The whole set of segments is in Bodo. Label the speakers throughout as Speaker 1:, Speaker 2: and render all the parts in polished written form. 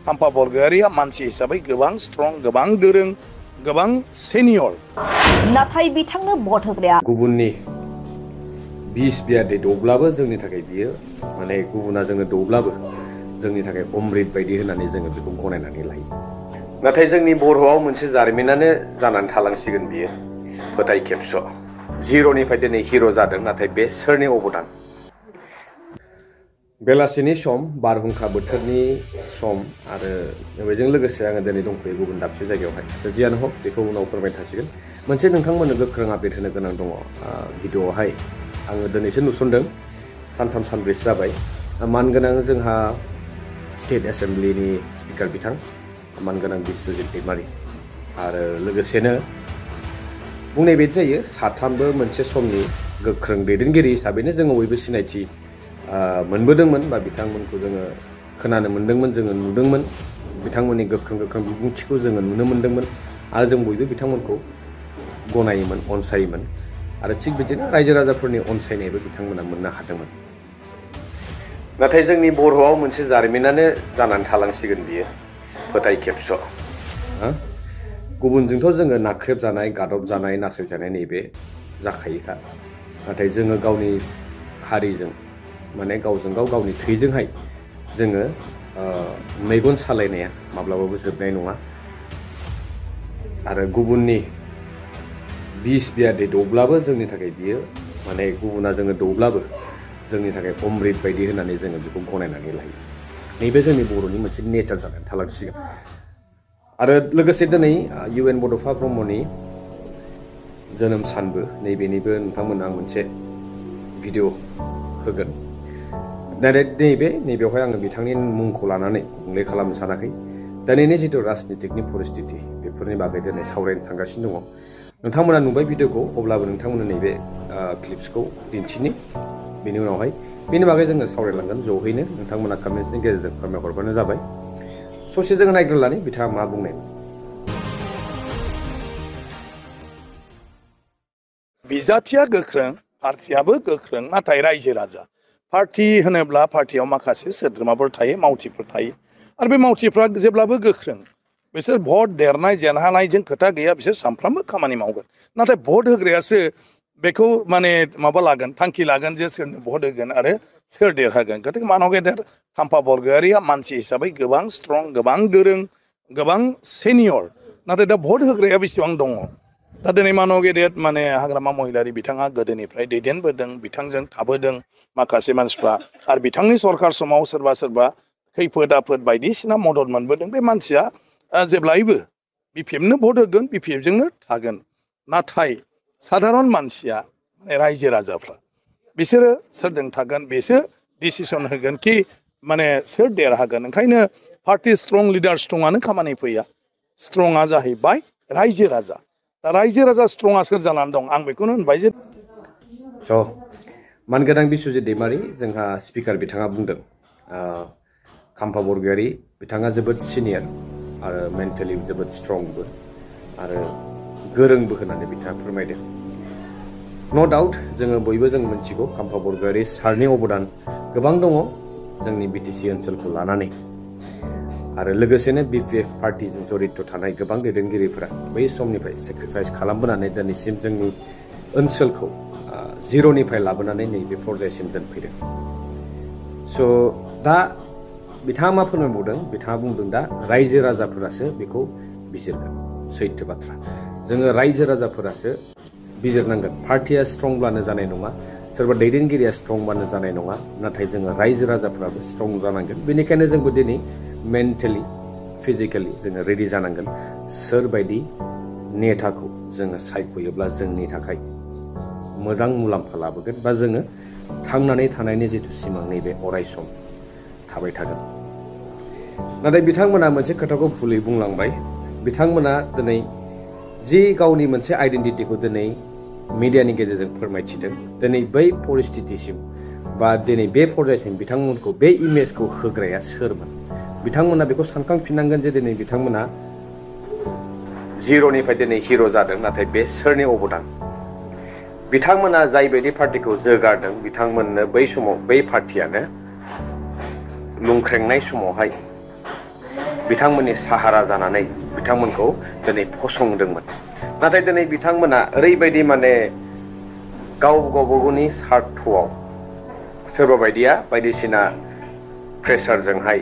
Speaker 1: खाम्फा बरगयारिया मानसि हिसाबै गोबां स्ट्रं, गोबां गोरों, गोबां सेनियर।
Speaker 2: नाथाय बिथांनो भट होग्राया
Speaker 3: गुबुननि बिस बियादै दौब्लाबो जोंनि थाखाय बियो माने गुबुना जोंनो दौब्लाबो जोंनि थाखाय अमृत बायदि होननानै जोङो बेखौ गनायनानै लायो। नाथाय जोंनि बर'आव मोनसे जारिमिनानो जानानै थालांसिगोन बियो फोथाय खेबस'। जिर'निफ्राय दिनै हिर' जादों, नाथाय बे सोरनि अबदान? बेलासिनि सम, बारहुंखा बोथोरनि सम आरो बेजों लोगोसे आङो दिनै दंफैयो गुबुन दाबसे जायगायावहाय। जियानो हक बेखौ उनाव फोरमायनो थासिगोन। मोनसे नोंथांमोननो गोख्रों आपडेट होनो गोनां दङ। भिडिअ'आवहाय आङो दिनैसो नुसनदों, सानथाम सानब्रैसो जाबाय। मानगोनां जोंहा स्टेट एसेम्ब्लिनि स्पिकार बिथां मानगोनां बिस्वजित दैमारि आरो लोगोसेनो बुंनाय बायदि जायो साथामबो मोनसे समनि गोख्रों दैदेनगिरि हिसाबैनो जोङो बयबो सिनायथि मोनबोदोंमोन बा बिथांमोनखौ जोङो खोनानो मोनदोंमोन, जोङो नुदोंमोन। बिथांमोननि गोख्रों गोख्रों बिबुंथिखौ जोङो नुनो मोनदोंमोन आरो जों बयबो बिथांमोनखौ गनायोमोन, अनसायोमोन आरो थिग बिदिनो रायजो राजाफोरनि अनसायनायबो बिथांमोना मोननो हादोंमोन। नाथाय जोंनि बर'आव मोनसे जारिमिनानो जानानै थालांसिगोन बियो फोथाय खेबस'। गुबुनजोंथ' जोङो नाख्रेबजानाय, गादबजानाय, नासयजानाय नैबे जाखायोखा। नाथाय जोङो गावनि हारिजों माने गावजों गाव गावनि थैजोंहाय जोङो मेगन सालायनाया माब्लाबाबो जोबनाय नङा आरो गुबुननि बिस बियादै दौब्लाबो जोंनि थाखाय बियो माने गुबुना जोङो दौब्लाबो जोंनि थाखाय अमृत बायदि होननानै जोङो बेखौ गनायनानै लायो। नैबे जोंनि बर'नि मोनसे नेचार जानानै थालांसिगोन। आरो लोगोसे दिनै UN बड'फा ब्रह्मनि जोनोम सानबो, नैबेनिबो नोंथांमोननो आं मोनसे भिडिअ होगोन। नैबेयावहाय आङो बिथांनि मुंखौ लानानै गुबुंले खालामनो सानाखै। दिनैनि जिथु राजनितिकनि परिस्थिति बेफोरनि बागै दिनै सावरायनो थांगासिनो दङ। नोंथांमोना नुबाय भिडिअखौ, अब्लाबो नोंथांमोननो नैबे क्लिप्सखौ दिन्थिनि। बेनि उनावहाय बेनि बागै जोङो सावरायलांगोन ज'हैनो। नोंथांमोना कमेन्ट्सनि गेजेरजों फोरमायहरबानो जाबाय। ससे जोङो नायग्रोलानि बिथाङा मा बुंनाय।
Speaker 1: बिजाथिया गोख्रों, पार्टियाबो गोख्रों, नाथाय रायजो राजा। पार्टि होनोब्ला पार्टियाव माखासे सोद्रोमाफोर थायो, मावथिफोर थायो आरो बे मावथिफ्रा जेब्लाबो गोख्रों। बिसोर भट देरनाय जेनहानायजों खोथा गैया, बिसोर सानफ्रामबो खामानि मावगोन। नाथाय भट होग्रायासो बेखौ माने माबा लागोन, थांखि लागोन जे सोरनो भट होगोन आरो सोर देरहागोन। गतिके मानव गेदेर खाम्फा बरगयारिया मानसि हिसाबै गोबां स्ट्रं, गोबां गोरों, गोबां सेनियर। नाथाय दा भट होग्राया बेसेबां दङ? दा दिनै मानव गेदेर माने हाग्रामा महिलारि बिथाङा गोदोनिफ्राय दैदेनबोदों, बिथांजों थाबोदों माखासे मानसिफ्रा आरो बिथांनि सरकार समाव सोरबा सोरबा खैफोद आफोद बायदिसिना मदद मोनबोदों। बे मानसिया जेब्लायबो बिपिएफनो भट होगोन, बिपिएफजोंनो थागोन। नाथाय साधारन मानसिया रायजो राजाफ्रा बिसोरो सोरजों थागोन, बेसो डिसिसन होगोन कि माने सोर देरहागोन। ओंखायनो पार्टि स्ट्रं, लिडार स्ट्रंआनो खामानि फैया। स्ट्रंआ जाहैबाय रायजो राजा। दा रायजो राजा स्ट्रंआ सोर जानानै दं? आं बेखौनो होनबाय जे
Speaker 3: मानगोनां बिस्वजित दैमारि जोंहा स्पिकार बिथाङा बुंदों खाम्फा बरगयारि बिथाङा जोबोद सिनियर आरो मेन्टेलि जोबोद स्ट्रंबो आरो गोरोंबो होननानै बिथाङा फोरमायदों। नो डाउट जोङो बयबो जों मिथिगौ खाम्फा बरगयारि सारनि अबदान गोबां दङ जोंनि बिटिसि ओनसोलखौ लानानै आरो लोगोसेनो बिपिएफ पार्टिजों जड़ित थानाय गोबां दैदेनगिरिफोरा बै समनिफ्राय सेक्रिफाइस खालामबोनानै दिनैसिम जोंनि ओनसोलखौ जिर'निफ्राय लाबोनानै नैबे पर्यायसिम दोनफैदों। स' दा बिथाङा मा फोरमायबावदों? बिथाङा बुंदों दा रायजो राजाफोरासो बेखौ बिजिरगोन। सैथो बाथ्रा। जोङो रायजो राजाफोरासो बिजिरनांगोन। पार्टिया स्ट्रंब्लानो जानाय नङा, सोरबा दैदेनगिरिया स्ट्रंब्लानो जानाय नङा, नाथाय जोङो रायजो राजाफोराबो स्ट्रं जानांगोन। बेनिखायनो जोंबो दिनै मेन्टेलि फिजिकेलि जोङो रेडि जानांगोन। सोरबायदि नेताखौ जोङो सायख'योब्ला जोंनि थाखाय मोजां मुलाम्फा लाबोगोन बा जोङो थांनानै थानायनि जिथु सिमां नैबे अरायसम थाबाय थागोन। नाथाय बिथांमोना मोनसे खोथाखौ भुलै बुंलांबाय। बिथांमोना दिनै जि गावनि मोनसे आइडेन्टिटिखौ दिनै मिडियानि गेजेरजों फोरमायथिदों, दिनै बै परिस्थितिसिम बा दिनै बे पर्यायसिम बिथांमोनखौ बे इमेजखौ होग्राया सोरमोन? बिथांमोना बेखौ सानखांफिननांगोन जे दिनै बिथांमोना जिर'निफ्राय दिनै हिर' जादों, नाथाय बे सोरनि अबदान? बिथांमोना जायबायदि पार्टिखौ जोगारदों, बिथांमोननो बै समाव बै पार्टियानो लुंख्रेंनाय समावहाय बिथांमोननि साहारा जानानै बिथांमोनखौ दिनै फसंदोंमोन नाथाय दिनै बिथांमोना ओरैबायदि माने गावबागावनि स्वार्थआव सोरबा बायदिया बायदिसिना प्रेसारजोंहाय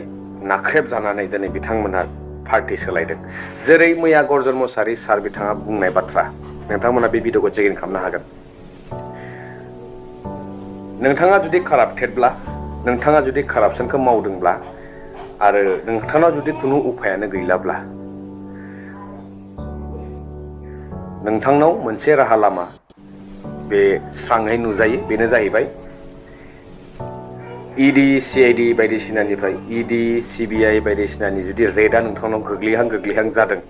Speaker 3: नाख्रेब जानानै दिनै बिथांमोना पार्टी सोलायदों जेरै मैया गर्जन मसाहारि सार बिथाङा बुंनाय बाथ्रा नोंथांमोना बे भिडिअखौ चेक इन खालामनो हागोन नोंथाङा जुदि काराप्टेडब्ला नोंथाङा जुदि कारापसनखौ मावदोंब्ला आरो नोंथांनाव जुदि खुनु उपायानो गैलाब्ला नोंथांनाव मोनसे राहा लामा बे स्राङै नुजायो बेनो जाहैबाय ईडी सीआईडी बायदिसिनानिफ्राय ईडी सीबीआई बायदिसिनानि जुदि रेडआ नोंथांनाव गोग्लैहां जादों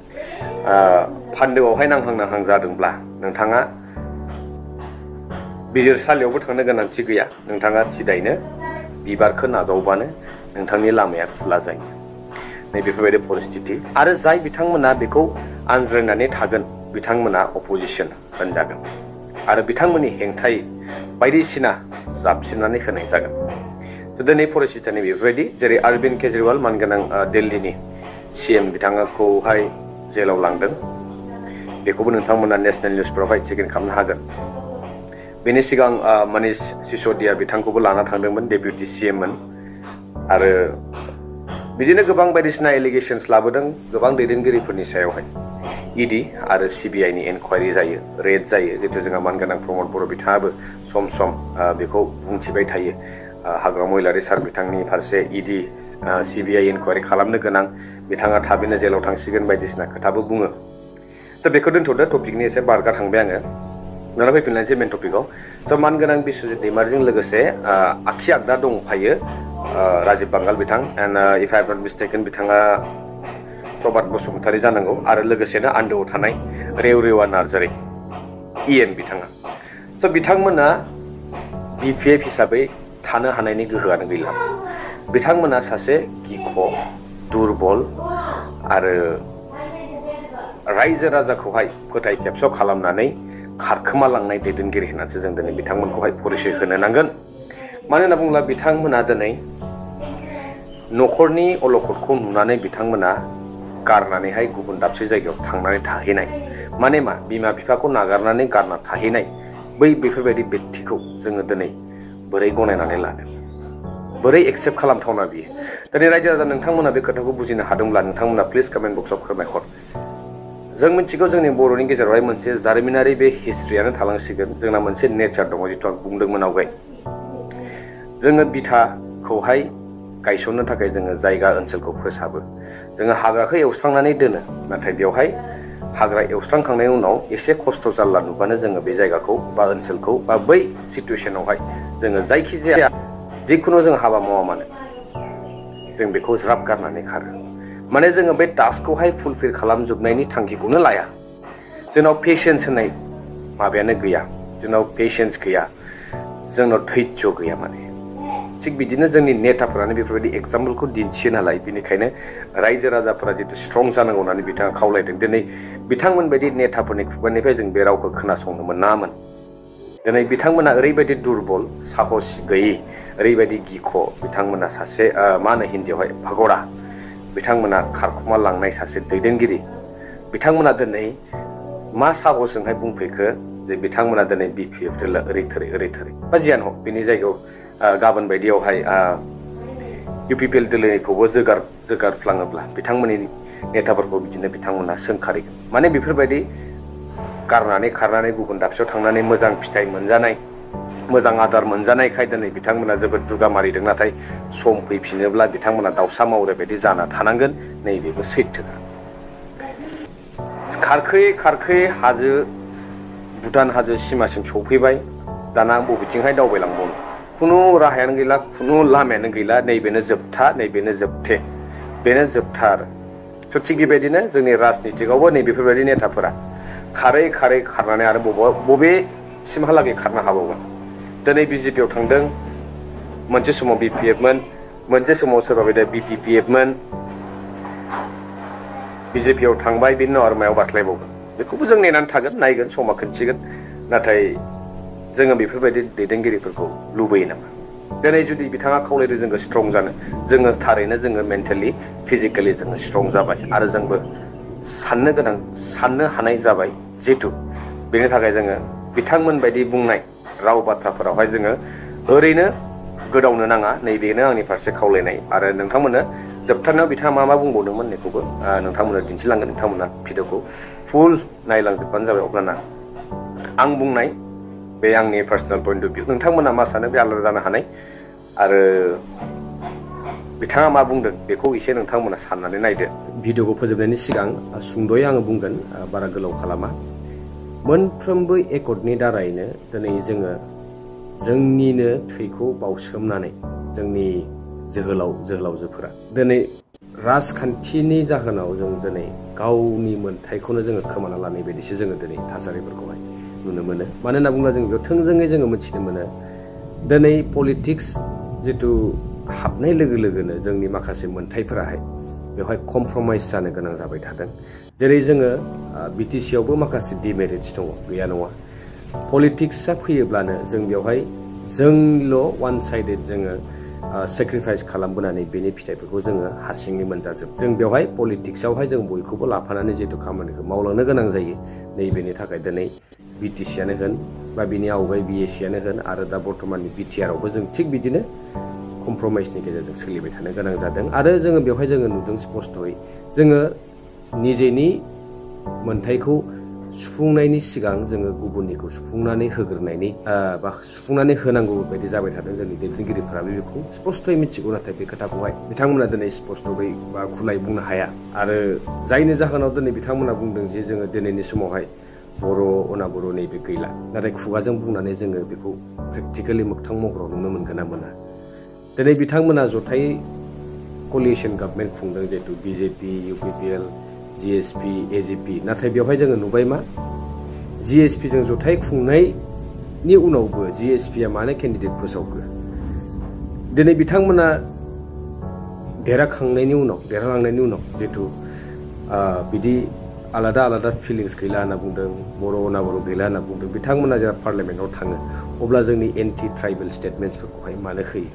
Speaker 3: फान्दोआवहाय नांहां जादोंब्ला नोंथाङा बिजिरसालियावबो थांनो गोनांथि गैया नोंथाङा सिदायैनो बिबारखौ नाजावबानो नोंथांनि लामाया खुला जायो नैबेफोरबायदि परिस्थिति आरो जाय बिथांमोना बेखौ आनज्रायनानै थागोन बिथांमोना अपोजिशन होनजागोन आरो बिथांमोननि हेंथायै बायदिसिना जाबसिननानै होनाय जागोन दिनै परिस्थितिनि बेफोरबायदि जेरै अरविंद केजरीवाल मानगोनां दिल्लीनि सीएम बिथाङाखौहाय जेलाव लांदों बेखौबो नोंथांमोना नेशनेल निउसफोरावहाय चेक इन खालामनो हागोन बेनि सिगां मनीष सिसोदिया बिथांखौबो लाना थांदोंमोन डेपुटि सीएम मोन आरो बिदिनो गोबां बायदिसिना एलिगेशन्स लाबोदों गोबां दैदेनगिरिफोरनि सायावहाय ईडी आरो सीबीआई नि इनक्वायरि जायो रेड जायो जितु जोंहा मानगोनां प्रमोदबरो बिथाङाबो सम सम बेखौ बुंथिबाय थायो हाग्रामा महिलारी सार बिथांनि फारसे ईडी सीबीआई इनक्वायरि खालामनो गोनां बिथाङा थाबैनो जेलाव थांसिगोन बायदिसिना खोथाबो बुङो दा बेखौ दोनथ'दो टपिकनि एसे बारगा थांबाय आङो दाना फैफिनलायनोसै मेन टपिकआव स' मानगोनां बिश्वजित दैमारिजों लोगोसे आगसि आगदा दंफायो राजीव बांगाल बिथां and if I am not mistaken बिथाङा प्रभात बसुमतारी जानांगौ आरो लोगोसेनो आन्दोआव थानाय रेवरेवा नार्जारी इएम बिथाङा स' बिथांमोना बिपिएफ हिसाबै थानो हानायनि गोहोआनो गैला बिथांमोना सासे गिख' दुरबल आरो रायजो राजाखौहाय फोथाय खेबस' खालामनानै खारखोमा लांनाय दैदेनगिरि होननानैसो जों दिनै बिथांमोनखौहाय परिचय होनो नांगोन मानो होनना बुङोब्ला बिथांमोना दिनै न'खरनि अलखदखौ नुनानै बिथांमोना गारनानैहाय गुबुन दाबसे जायगायाव थांनानै थाहैनाय माने मा बिमा बिफाखौ नागारनानै गारना थाहैनाय बै बेफोरबायदि व्यक्तिखौ जोङो दिनै बोरै गनायनानै लानो बोरै एक्सेप्ट खालामथावना बियो दिनै रायजो राजा नोंथांमोना बे खोथाखौ बुजिनो हादोंब्ला नोंथांमोना प्लिज कमेन्ट बक्सआव फोरमायहर जों मिथिगौ जोंनि बर'नि गेजेरावहाय मोनसे जारिमिनारि बे हिस्ट्रियानो थालांसिगोन जोंना मोनसे नेचार दङ जिथु आं बुंदोंमोन आवगाय जोङो बिथाखौहाय गायसननो थाखाय जोङो जायगा ओनसोलखौ फोसाबो जोङो हाग्राखौ एवस्रांनानै दोनो नाथाय बेवहाय हाग्रा एवस्रांखांनायनि उनाव एसे खस्थ' जारला नुबानो जोङो बे जायगाखौ बा ओनसोलखौ बा बै सिटुएसनावहाय जोङो जायखिजाया जिखुनु जों हाबा मावा मानो जों बेखौ ज्राब गारनानै खारो माने जोङो बे टास्कखौहाय फुलफिल खालामजोबनायनि थांखिखौनो लाया जोंनाव पेशेन्स होननाय माबायानो गैया जोंनाव पेशेन्स गैया जोंनाव धैर्य गैया माने थिग बिदिनो जोंनि नेताफोरानो बेफोरबायदि एग्जाम्पलखौ दिन्थियो नालाय बेनिखायनो रायजो राजाफोरा जितु स्ट्रं जानांगौ होननानै बिथाङा खावलायदों दिनै बिथांमोन बायदि नेताफोरनि खुगानिफ्राय जों बे रावखौ खोनासंनो मोनामोन दिनै बिथांमोना ओरैबायदि दुरबल साहस गैयै ओरैबायदि गिख' बिथांमोना सासे मा होनो हिन्दीयावहाय भगरा बिथांमोना खारखुमा लांनाय सासे दैदेनगिरि बिथांमोना दिनै मा साहसजोंहाय बुंफैखो जे बिथांमोना दिनै बिपिएफ दोलो ओरै थोरै बा जियानो हक बिनि जायगायाव गाबोन बायदियावहाय UPPL दोलोखौबो जोगारफ्लाङोब्ला बिथांमोननि नेताफोरखौ बिदिनो बिथांमोना सोंखारिगोन माने बेफोरबायदि गारनानै खारनानै गुबुन दाबसेयाव थांनानै मोजां फिथाइ मोनजानाय मोजां आदार मोनजानायखाय दिनै बिथांमोना जोबोद दुगा मारिदों नाथाय सम फैफिनोब्ला बिथांमोना दाउसा मावरे बायदि जाना थानांगोन नैबेबो सैथो खारखोयै हाजो भुटान हाजो सिमासिम सौफैबाय दाना बबेथिंहाय दावबायलांबावनो खुनु राहायानो गैला खुनु लामायानो गैला नैबेनो जोबथा नैबेनो जोबथे बेनो जोबथा आरो स' थिग बेबायदिनो जोंनि राजनितिकआवबो नैबेफोरबायदि नेताफोरा खारै खारनानै आरो बबेसिमहालागै खारनो हाबावगोन दिनै बिजेपियाव थांदों मोनसे समाव बिपिएफ मोन मोनसे समाव सोरबा बायदिया बिपिपिएफ मोन बिजेपियाव थांबाय बिनि उनाव आरो मायाव बास्लायबावगोन बेखौबो जों नेनानै थागोन नायगोन समा खोन्थिगोन नाथाय जोङो बेफोरबायदि दैदेनगिरिफोरखौ लुबैयो नामा दिनै जुदि बिथाङा खावलायदों जोंखौ स्ट्रं जानो जोङो थारैनो जोङो मेन्टेलि फिजिकेलि जोङो स्ट्रं जाबाय आरो जोंबो साननो हानाय जाबाय जिहेतु बेनि थाखाय जोङो बिथांमोन बायदि बुंनाय राव बाथ्राफोरावहाय जोङो ओरैनो गोदावनो नाङा नैबेनो आंनि फारसे खावलायनाय आरो नोंथांमोननो जोबथारनायाव बिथाङा मा बुंबावदोंमोन बेखौबो नोंथांमोननो दिन्थिलांगोन नोंथांमोना भिडिअखौ फुल नायलांजोबबानो जाबाय अब्लाना आं बुंनाय बे आंनि पार्सनेल पइन्ट अफ भिउ नोंथांमोना मा सानो बे आलादा जानो हानाय आरो बिथाङा मा बुंदों बेखौ एसे नोंथांमोना साननानै नायदो भिडिअखौ फोजोबनायनि सिगां सुंद'यै आङो बुंगोन बारा गोलाव खालामा मोनफ्रोमबो एकर्डनि दारैनो दिनै जोङो जोंनिनो थैखौ बावसोमनानै जोंनि जोहोलावजोफोरा दिनै राजखान्थिनि जाहोनाव जों दिनै गावनि मोन्थायखौनो जोङो खोमाना लानाय बायदिसो जोङो दिनै थासारिफोरखौहाय नुनो मोनो मानो होनना बुङोब्ला जों बेयाव थोंजोङै जोङो मिथिनो मोनो दिनै पलिटिक्स जिथु हाबनाय लोगो लोगोनो जोंनि माखासे मोन्थायफोराहाय बेवहाय कमप्रमाइज जानो गोनां जाबाय थादों जेरै जोङो बिटिसिआवबो माखासे डिमेरिट्स दङ गैया नङा पलिटिक्सआ फैयोब्लानो जों बेवहाय जोंल' वान साइडेड जोङो सेक्रिफाइस खालामबोनानै बेनि फिथाइफोरखौ जोङो हारसिङै मोनजाजोब जों बेवहाय पलिटिक्सआवहाय जों बयखौबो लाफानानै जिहेतु खामानिखौ मावलांनो गोनां जायो नैबेनि थाखाय दिनै बिटिसिआनो होन बा बिनि आवगाय बिएसिआनो होन आरो दा बर्तमाननि बिटिआरआवबो जों थिग बिदिनो कमप्रमाइसनि गेजेरजों सोलिबाय थानो गोनां जादों आरो जोङो बेवहाय जोङो नुदों स्पस्तयै जोङो निजेनि मोन्थायखौ सुफुंनायनि सिगां जोङो गुबुननिखौ सुफुंनानै होग्रोनायनि बा सुफुंनानै होनांगौ बायदि जाबाय थादों जोंनि दैदेनगिरिफोराबो बेखौ स्पस्तयै मिथिगौ नाथाय बे खोथाखौहाय बिथांमोना दिनै स्पस्तयै बा खुलायै बुंनो हाया आरो जायनि जाहोनाव दिनै बिथांमोना बुंदों जे जोङो दिनैनि समावहाय बर' अनाबर' नैबे गैला नाथाय खुगाजों बुंनानै जोङो बेखौ प्रेक्टिकेलि मोगथां महराव नुनो मोनगोन ना मोना दिनै बिथांमोना जथायै कलिसन गभर्नमेन्ट खुंदों जिहेतु बिजेपि UPPL GSP AGP नाथाय बेवहाय जोङो नुबाय मा GSP जों जथाय खुंनायनि उनावबो GSPआ मानो केन्डिडेट फोसावखो दिनै बिथांमोना देरहालांनायनि उनाव जिहेतु बिदि आलादा फिलिंस गैला होनना बुंदों बर' अनाबर' गैला होनना बुंदों बिथांमोना जेब्ला पार्लियामेन्टआव थाङो अब्ला जोंनि एन्टि ट्राइबेल स्टेटमेन्ट्सफोरखौहाय मानो होयो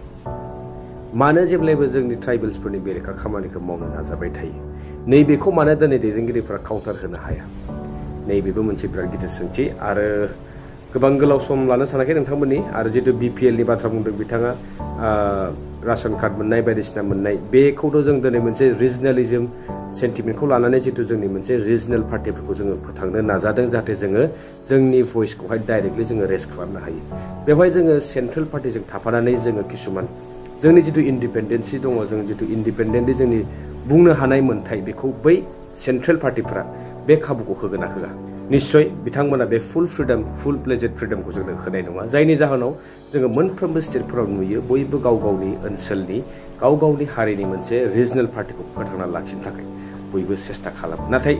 Speaker 3: मानो जेब्लायबो जोंनि ट्राइबेल्सफोरनि बेरेखा खामानिखौ मावनो नाजाबाय थायो नैबेखौ मानो दिनै दैदेनगिरिफोरा काउन्टार होनो हाया नैबेबो मोनसे बिराद गिदिर सोंथि आरो गोबां गोलाव सम लानो सानाखै नोंथांमोननि आरो जितु BPLनि बाथ्रा बुंदों बिथाङा रासन कार्ड मोननाय बायदिसिना मोननाय बेखौथ' जों दिनै मोनसे रिजनेलिजम सेन्टिमेन्टखौ लानानै जितु जोंनि मोनसे रिजनेल पार्टिफोरखौ जोङो फोथांनो नाजादों जाहाथे जोङो जोंनि भइसखौहाय डाइरेक्टलि जोङो रेज खालामनो हायो बेवहाय जोङो सेन्ट्रेल पार्टिजों थाफानानै जोङो किसुमान जोंनि जितु इन्डिपेन्डेन्सि दङ जों जितु इन्डिपेन्डेन्टलि जोंनि बुंनो हानाय मोन्थाय बेखौ बै सेन्ट्रेल पार्टिफोरा बे खाबुखौ होगोन ना होआ निश्चय बिथांमोना बे फुल प्लेजेड फ्रिडमखौ जोंनो होनाय नङा जायनि जाहोनाव जोङो मोनफ्रोमबो स्टेटफोराव नुयो बयबो गाव गावनि ओनसोलनि गाव गावनि हारिनि मोनसे रिजनेल पार्टिखौ फोथांना लाखिनो थाखाय बयबो सेस्था खालामो नाथाय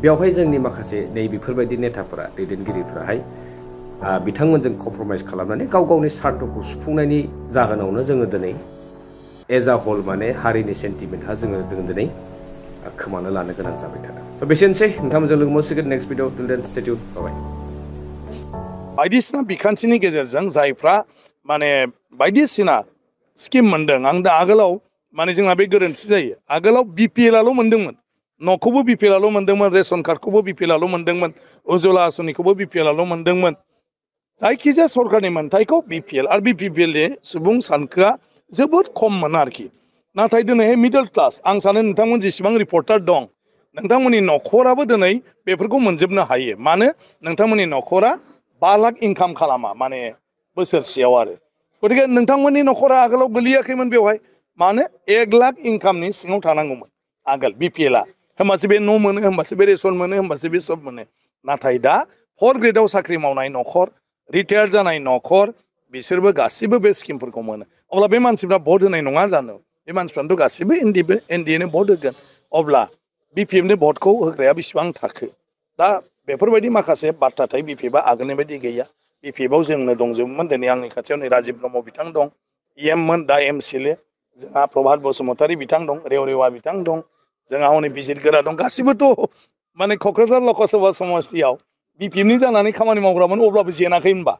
Speaker 3: बेवहाय जोंनि माखासे नैबेफोरबायदि नेताफोरा दैदेनगिरिफोराहाय बिथांमोनजों कमप्रमाइज खालामनानै गाव गावनि स्वार्थखौ सुफुंनायनि जाहोनावनो जोङो दिनै एज आ हल माने हारिनि सेन्टिमेन्टहा जोङो दिनै खोमानो लानो गोनां जाबाय थादों स' बेसेनोसै नोंथांमोनजों लोगो मोनसिगोन नेक्स्ट भिडिअ टिल देन स्टे टिउन बाय
Speaker 1: बायदिसिना बिखान्थिनि गेजेरजों जायफ्रा माने बायदिसिना स्किम मोनदों आं दा आगोलाव माने जोंना बे गोरोन्थि जायो आगोलाव BPLआल' मोनदोंमोन न'खौबो BPLआल' मोनदोंमोन रेशन कार्डखौबो BPLआल' मोनदोंमोन उज्ज्वला आसनिखौबो BPLआल' मोनदोंमोन जायखिजाया सरकारनि मोन्थायखौ BPL आरो BPPLनि सुबुं सानखोआ जोबोद खममोन आरोखि नाथाय दिनैहाय मिडल क्लास आं सानो नोंथांमोन जेसेबां रिपर्टार दं नोंथांमोननि न'खराबो दिनै बेफोरखौ मोनजोबनो हायो मानो नोंथांमोननि न'खरा 5 लाख इनकाम खालामा माने बोसोरसेयाव आरो गतिके नोंथांमोननि न'खरा आगोलाव गोलैयाखैमोन बेवहाय मानो 1 लाख इनकामनि सिङाव थानांगौमोन आगोल BPLआ होमबासो बे न' मोनो होमबासो बे रेशन मोनो होमबासो बे सब मोनो नाथाय दा 4 ग्रेडआव साख्रि मावनाय न'खर रिटायार जानाय न'खर बिसोरबो गासिबो बे स्किमफोरखौ मोनो अब्ला बे मानसिफ्रा भट होनाय नङा जानो बे मानसिफ्रानोथ' गासिबो एनडिएनो भट होगोन अब्ला BPFनि भटखौ होग्राया बेसेबां थाखो दा बेफोरबायदि माखासे बाथ्रा थायो BPFआ आगोलनि बायदि गैया BPFआव जोंनो दंजोबोमोन दिनै आंनि खाथियाव नै राजिब ब्रह्म बिथां दं EMमोन दा MCLA जोंहा प्रभात बसुमतारी बिथां दं रेवरेवा बिथां दं जोंहा हनै बिजित गोरा दं गासिबोथ' माने क'क्राझार लकसभा समस्तियाव BPFनि जानानै खामानि मावग्रामोन अब्लाबो जेनाखै होनबा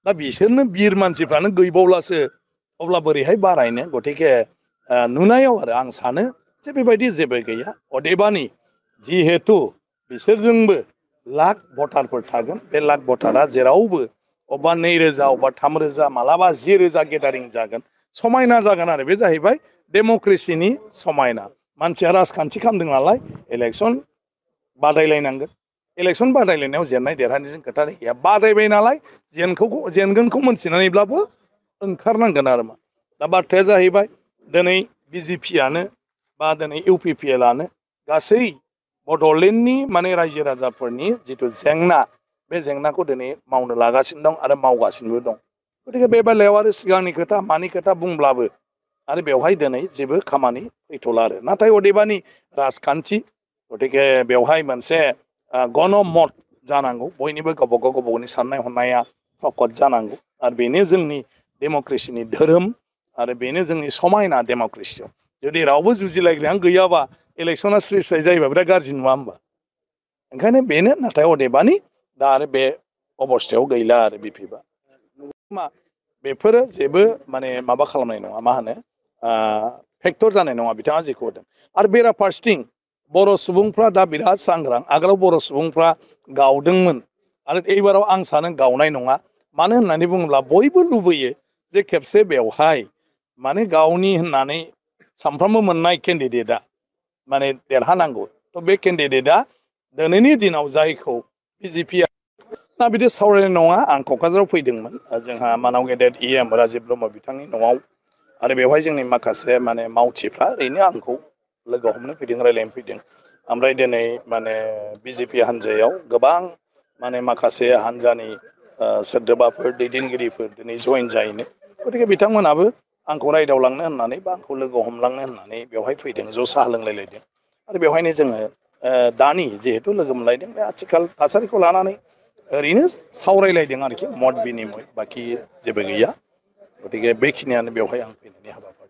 Speaker 1: दा बिसोरनो बिर मानसिफ्रानो गैबावलासो अब्ला बोरैहाय बारायनो गतिके नुनायाव आरो आं सानो जे बेबायदि जेबो गैया अदेबानि जिहेतु बिसोरजोंबो लाख भटारफोर थागोन बे लाख भटारा जेरावबो अबा 2000 अबा 3000 मालाबा 10,000 गेदारिं जागोन समायना जागोन आरो बे जाहैबाय डेम'क्रेसिनि समायना मानसिया राजखान्थि खालामदों नालाय इलेक्सन बादायलायनांगोन इलेक्सन बादायलायनायाव जेननाय देरहानायजों खोथा गैया बादायबाय नालाय जेनगोनखौ मोनथिनानैब्लाबो ओंखारनांगोन आरो मा दा बाथ्राया जाहैबाय दिनै बिजेपियानो बा दिनै UPPL आनो गासै बड'लेण्डनि माने रायजो राजाफोरनि जिथु जेंना बे जेंनाखौ दिनै मावनो लागासिनो दं आरो मावगासिनोबो दं गतिके बे बेलायाव आरो सिगांनि खोथा मानि खोथा बुंब्लाबो आरो बेवहाय दिनै जेबो खामानि फैथ'ला आरो नाथाय अदेबानि राजखान्थि गतिके बेवहाय मोनसे गणमत जानांगौ बयनिबो गावबागावनि साननाय हनाया प्रकट जानांगौ आरो बेनो जोंनि डेम'क्रेसिनि धोरोम आरो बेनो जोंनि समायना डेम'क्रेसियाव जुदि रावबो जुजिलायग्रायानो गैयाबा इलेक्सना स्रि स्राय जायोबा बिराद गाज्रि नङा होमबा ओंखायनो बेनो नाथाय अदेबानि दा आरो बे अबस्थायाव गैला आरो बिपिबा मा बेफोरो जेबो माने माबा खालामनाय नङा मा होनो फेक्टर जानाय नङा बिथाङा जेखौ होदों आरो बेराफारसेथिं बर' सुबुंफ्रा दा बिराद सांग्रां आगोलाव बर' सुबुंफ्रा गावदोंमोन आरो एबाराव आं सानो गावनाय नङा मानो होननानै बुङोब्ला बयबो लुबैयो जे खेबसे बेवहाय माने गावनि होननानै सानफ्रोमबो मोननाय केन्डिडेटआ माने देरहानांगौ थ' बे केन्डिडेटआ दिनैनि दिनाव जायखौ बिजेपिआ दा बिदि सावरायनाय नङा आं क'क्राझाराव फैदोंमोन जोंहा मानाव गेदेर राजिब ब्रह्म बिथांनि न'आव आरो बेवहाय जोंनि माखासे माने मावथिफ्रा ओरैनो आंखौ लोगो हमनो फैदों रायज्लायनो फैदों ओमफ्राय दिनै माने बिजेपि हान्जायाव गोबां माने माखासे हान्जानि सोद्रोमाफोर दैदेनगिरिफोर दिनै जयेन जाहैनो गतिके बिथांमोनाबो आंखौ रायदावलांनो होननानै बा आंखौ लोगो हमलांनो होननानै बेवहाय फैदों ज' साहा लोंलायलायदों आरो बेवहायनो जोङो दानि जिहेतु लोगो मोनलायदों बे आथिखाल थासारिखौ लानानै ओरैनो सावरायलायदों आरोखि मत बिनिमय बाखि जेबो गैया गतिके बेखिनियानो बेवहाय आं फैनायनि हाबाफारि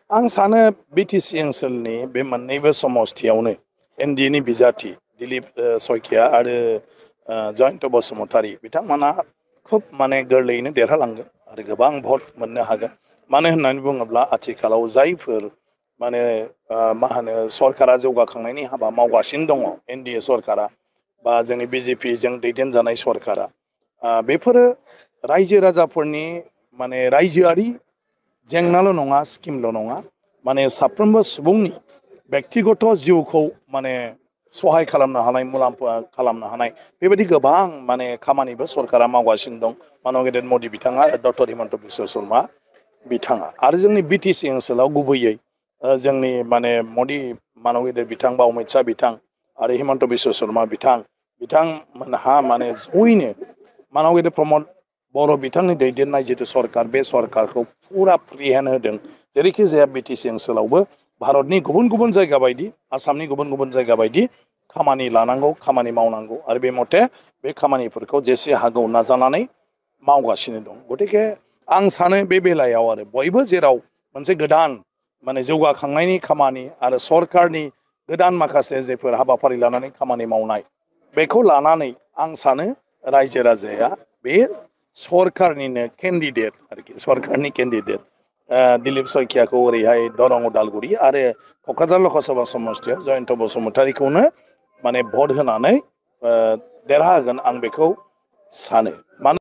Speaker 1: आं सानो बिटिसि ओनसोलनि बे मोननैबो समस्थियावनो एनडिएनि बिजाथि दिलीप सयकिया आरो जयन्त बसुमतारी बिथांमोना खुब माने गोरलैयैनो देरहालांगोन आरो गोबां भट मोननो हागोन मानो होननानै बुङोब्ला आथिखालाव जायफोर माने मा होनो सरकारा जौगाखांनायनि हाबा मावगासिनो दङ एनडिए सरकारा बा जोंनि बिजेपिजों दैदेनजानाय सरकारा बेफोरो रायजो राजाफोरनि माने रायजोआरि जेंनाल' नङा स्किमल' नङा माने साफ्रोमबो सुबुंनि बेक्तिगत जिउखौ माने सहाय खालामनो हानाय मुलाम्फा खालामनो हानाय बेबायदि गोबां माने खामानिबो सरकारा मावगासिनो दं मानब गेदेर मदि बिथाङा डक्टर हिमन्त बिश्व शर्मा बिथाङा आरो जोंनि बिटिसि ओनसोलाव गुबैयै जोंनि माने मदि मानब गेदेर बिथां बा अमित शाह बिथां आरो हिमन्त बिश्व शर्मा बिथांमोनहा माने जयैनो मानब गेदेर प्रमद बर' बिथांनि दैदेननाय जिथु सरकार बे सरकारखौ फुरा फ्रि हेन्ड होदों जेरैखि जाया बिटिसि ओनसोलावबो भारतनि गुबुन गुबुन जायगा बायदि आसामनि गुबुन गुबुन जायगा बायदि खामानि लानांगौ खामानि मावनांगौ आरो बे मथे बे खामानिफोरखौ जेसे हागौ नाजानानै मावगासिनो दं गतिके आं सानो बे बेलायाव आरो बयबो जेराव मोनसे गोदान माने जौगाखांनायनि खामानि आरो सरकारनि गोदान माखासे जेफोर हाबाफारि लानानै खामानि मावनाय बेखौ लानानै आं सानो रायजो राजाया बे सरकारनिनो केन्डिडेट आरोखि सरकारनि केन्डिडेट दिलीप सयकियाखौ ओरैहाय दरं उदालगुरि आरो क'क्राझार लकसभा समस्तियाव जयन्त बसुमतारीखौनो माने भट होनानै देरहाहोगोन आं बेखौ सानो मानो